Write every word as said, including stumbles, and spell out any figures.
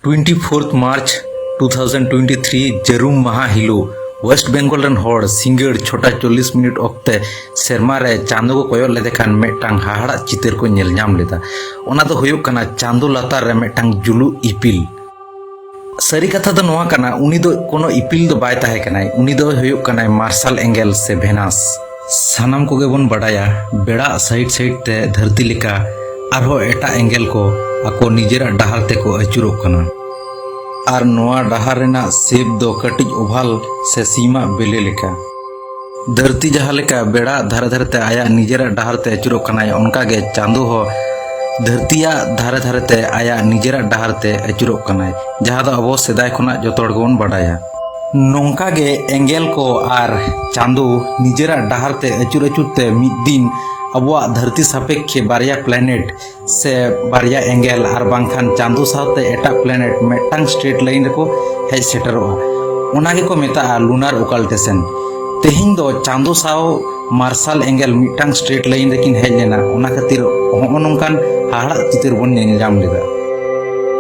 Twenty fourth March two thousand twenty three ᱡᱟᱹᱨᱩᱢ ᱢᱟᱦᱟ ᱦᱤᱞᱳᱜ ᱳᱭᱮᱥᱴ ᱵᱮᱝᱜᱚᱞ ᱨᱮᱱ ᱦᱚᱲ ᱥᱤᱸᱜᱟᱹᱲ ᱪᱷᱚᱴᱟ ᱪᱚᱞᱞᱤᱥ ᱢᱤᱱᱤᱴ ᱚᱠᱛᱮ ᱥᱮᱨᱢᱟ ᱨᱮ ᱪᱟᱸᱫᱚ ᱠᱚ ᱠᱚᱭᱚᱜ ᱞᱮᱫᱮ ᱠᱷᱟᱱ ᱢᱤᱫᱴᱟᱝ ᱦᱟᱦᱟᱲᱟᱜ ᱪᱤᱛᱟᱹᱨ ᱠᱚ ᱧᱮᱞ ᱧᱟᱢ ᱞᱮᱫᱟ᱾ ᱚᱱᱟ ᱫᱚ ᱦᱩᱭᱩᱜ ᱠᱟᱱᱟ ᱪᱟᱸᱫᱚ ᱞᱟᱛᱟᱨ ᱨᱮ ᱢᱤᱫᱴᱟᱝ ᱡᱩᱞᱩᱜ ᱤᱯᱤᱞ᱾ ᱥᱟᱹᱨᱤ ᱠᱟᱛᱷᱟ ᱫᱚ ᱱᱚᱣᱟ ᱠᱟᱱᱟ, ᱩᱱᱤ ᱫᱚ ᱠᱳᱱᱳ ᱤᱯᱤᱞ ᱫᱚ ᱵᱟᱭ ᱛᱟᱦᱮᱸ ᱠᱟᱱᱟᱭ, ᱩᱱᱤ ᱫᱚ ᱦᱩᱭᱩᱜ ᱠᱟᱱᱟᱭ ᱢᱟᱨᱥᱟᱞ ᱮᱸᱜᱮᱞ ᱥᱮ ᱵᱷᱮᱱᱟᱥ᱾ ᱥᱟᱱᱟᱢ ᱠᱚᱜᱮ ᱵᱚᱱ ᱵᱟᱰᱟᱭᱟ, ᱵᱮᱲᱟ ᱥᱟᱭᱤᱰ ᱥᱟᱭᱤᱰ ᱛᱮ ᱫᱷᱟᱹᱨᱛᱤ ᱞᱮᱠᱟ ᱟᱨᱦᱚᱸ ᱮᱴᱟᱜ ᱮᱸᱜᱮᱞ ᱠᱚ ᱟᱠᱚ ᱱᱤᱡᱮᱨᱟᱜ ᱰᱟᱦᱟᱨ ᱛᱮᱠᱚ ᱟᱹᱪᱩᱨᱚᱜ ᱠᱟᱱᱟ᱾ ᱟᱨ ᱱᱚᱣᱟ ᱰᱟᱦᱟᱨ ᱨᱮᱱᱟᱜ ᱥᱮᱯ ᱫᱚ ᱠᱟᱹᱴᱤᱡ ᱳᱵᱷᱟᱞ ᱥᱮ ᱥᱤᱢᱟᱜ ᱵᱮᱞᱮ ᱞᱮᱠᱟ᱾ ᱫᱷᱟᱹᱨᱛᱤ ᱡᱟᱦᱟᱸ ᱞᱮᱠᱟ ᱵᱮᱲᱟ ᱫᱷᱟᱨᱮ ᱫᱷᱟᱨᱮ ᱛᱮ ᱟᱭᱟᱜ ᱱᱤᱡᱮᱨᱟᱜ ᱰᱟᱦᱟᱨ ᱛᱮ ᱟᱹᱪᱩᱨᱚᱜ ᱠᱟᱱᱟᱭ, ᱚᱱᱠᱟ ᱜᱮ ᱪᱟᱸᱫᱚ ᱦᱚᱸ ᱫᱷᱟᱹᱨᱛᱤᱭᱟᱜ ᱫᱷᱟᱨᱮ ᱫᱷᱟᱨᱮ ᱛᱮ ᱟᱭᱟᱜ ᱱᱤᱡᱮᱨᱟᱜ ᱰᱟᱦᱟᱨ ᱛᱮ ᱟᱹᱪᱩᱨᱚᱜ ᱠᱟᱱᱟᱭ, ᱡᱟᱦᱟᱸ ᱫᱚ ᱟᱵᱚ ᱥᱮᱫᱟᱭ ᱠᱷᱚᱱᱟᱜ ᱡᱚᱛᱚ ᱦᱚᱲ ᱜᱮᱵᱚᱱ ᱵᱟᱰᱟᱭᱟ᱾ ᱱᱚᱝᱠᱟ ᱜᱮ ᱮᱸᱜᱮᱞ ᱠᱚ ᱟᱨ ᱪᱟᱸᱫᱚ ᱱᱤᱡᱮᱨᱟᱜ ᱰᱟᱦᱟᱨ ᱛᱮ ᱟᱹᱪᱩᱨ ᱟᱹᱪᱩᱨ ᱛᱮ ᱢᱤᱫ ᱫᱤᱱ ᱟᱵᱚᱣᱟᱜ ᱫᱷᱟᱹᱨᱛᱤ ᱥᱟᱯᱮᱠᱠᱷᱮ ᱵᱟᱨᱭᱟ ᱯᱞᱮᱱᱮᱴ ᱥᱮ ᱵᱟᱨᱭᱟ ᱮᱸᱜᱮᱞ ᱟᱨ ᱵᱟᱝᱠᱷᱟᱱ ᱪᱟᱸᱫᱚ ᱥᱟᱶᱛᱮ ᱮᱴᱟᱜ ᱯᱞᱮᱱᱮᱴ ᱢᱤᱫᱴᱟᱝ ᱥᱴᱨᱮᱴ ᱞᱟᱭᱤᱱ ᱨᱮᱠᱚ ᱦᱮᱡ ᱥᱮᱴᱮᱨᱚᱜᱼᱟ᱾ ᱚᱱᱟ ᱜᱮᱠᱚ ᱢᱮᱛᱟᱜᱼᱟ ᱞᱩᱱᱟᱨ ᱚᱠᱟᱞᱴᱮᱥᱚᱱ᱾ ᱛᱮᱦᱮᱧ ᱫᱚ ᱪᱟᱸᱫᱚ ᱥᱟᱶ ᱢᱟᱨᱥᱟᱞ ᱮᱸᱜᱮᱞ ᱢᱤᱫᱴᱟᱝ ᱥᱴᱨᱮᱴ ᱞᱟᱭᱤᱱ ᱨᱮᱠᱤᱱ ᱦᱮᱡ ᱞᱮᱱᱟ, ᱚᱱᱟ ᱠᱷᱟᱹᱛᱤᱨ ᱦᱚᱸᱜᱼᱚ ᱱᱚᱝᱠᱟᱱ ᱦᱟᱦᱟᱲᱟᱜ ᱪᱤᱛᱟᱹᱨ ᱵᱚᱱ ᱧᱮᱞ ᱧᱟᱢ ᱞᱮᱫᱟ᱾